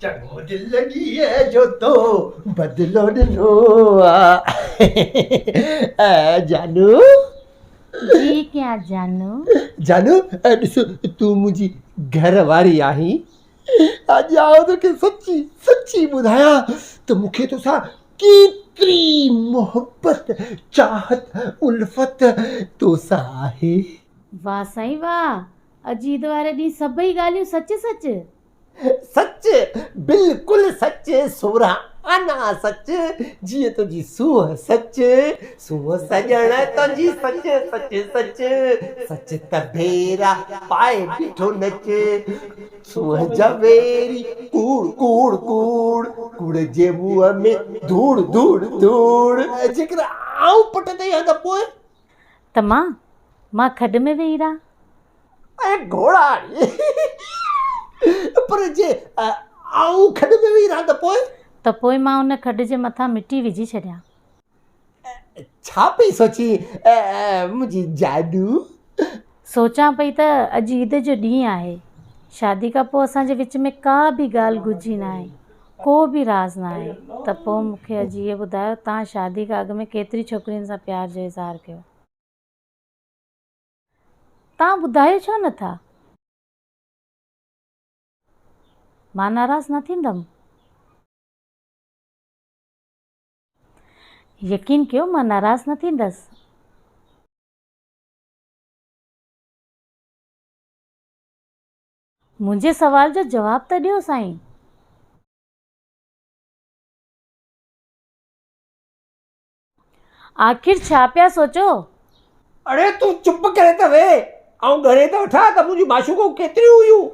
چڱو دل لڳيء جو تو بدلو ڏنو آ جانو. جي ڪيان جانو. جانو ڏس تون منهنجي گهر واري آهين اڄ آئون توکي سچي سچي ٻڌايان ته مون کي توسان ڪيتري محبت چاهت الفت توسان آهي. واه سائين واه اڄ عيد واري ڏينهن سڀئي ڳالهيون سچ سچ. سچ بلڪل سچ سورهن آنا سچ جيئن تنهنجي سونهن سچ سونهن سڄڻ تنهنجي سچ سچ سچ سچ ته ڀيرا پائي بيٺو نچ سونهن جا ويري ڪوڙ ڪوڙ ڪوڙ ڪوڙ جي منهن ۾ ڌوڙ ڌوڙ ڌوڙ. جيڪڏهن آئون پٽ تي هيان ته پوء؟ ته مان مان کڏ ۾ ويهي رهان. اي گهوڙا ڙي! پر جي آئون کڏ ۾ ويهي رهان ته پوء؟ ته پوء مان ان کڏ جي مٿان مٽي وجهي ڇڏيان. ڇا پئي سوچين منهنجي جادو؟ سوچان پئي ته اڄ عيد جو ڏينهن آهي. شادي کان پوء اسان جي وچ ۾ ڪا به ڳالهه ڳجهي ناهي، ڪو به راز ناهي. ته پوء مون کي اڄ اهي ٻڌايو توهان شادي کان اڳ ۾ ڪيتري ڇوڪرين سان پيار جو اظهار ڪيو؟ توهان ٻڌايو ڇو نه ٿا؟ مان ناراض نه ٿيندم. يقين ڪيو مان ناراض نه ٿيندس. منهنجي سوال جو جواب ته ڏيو سائين. آخر ڇا پيا سوچو؟ اڙي تون چپ ڪري ته ويهه، آئون ڳڻي ته وٺان ته منهنجون معشوقون ڪيتريون هيون.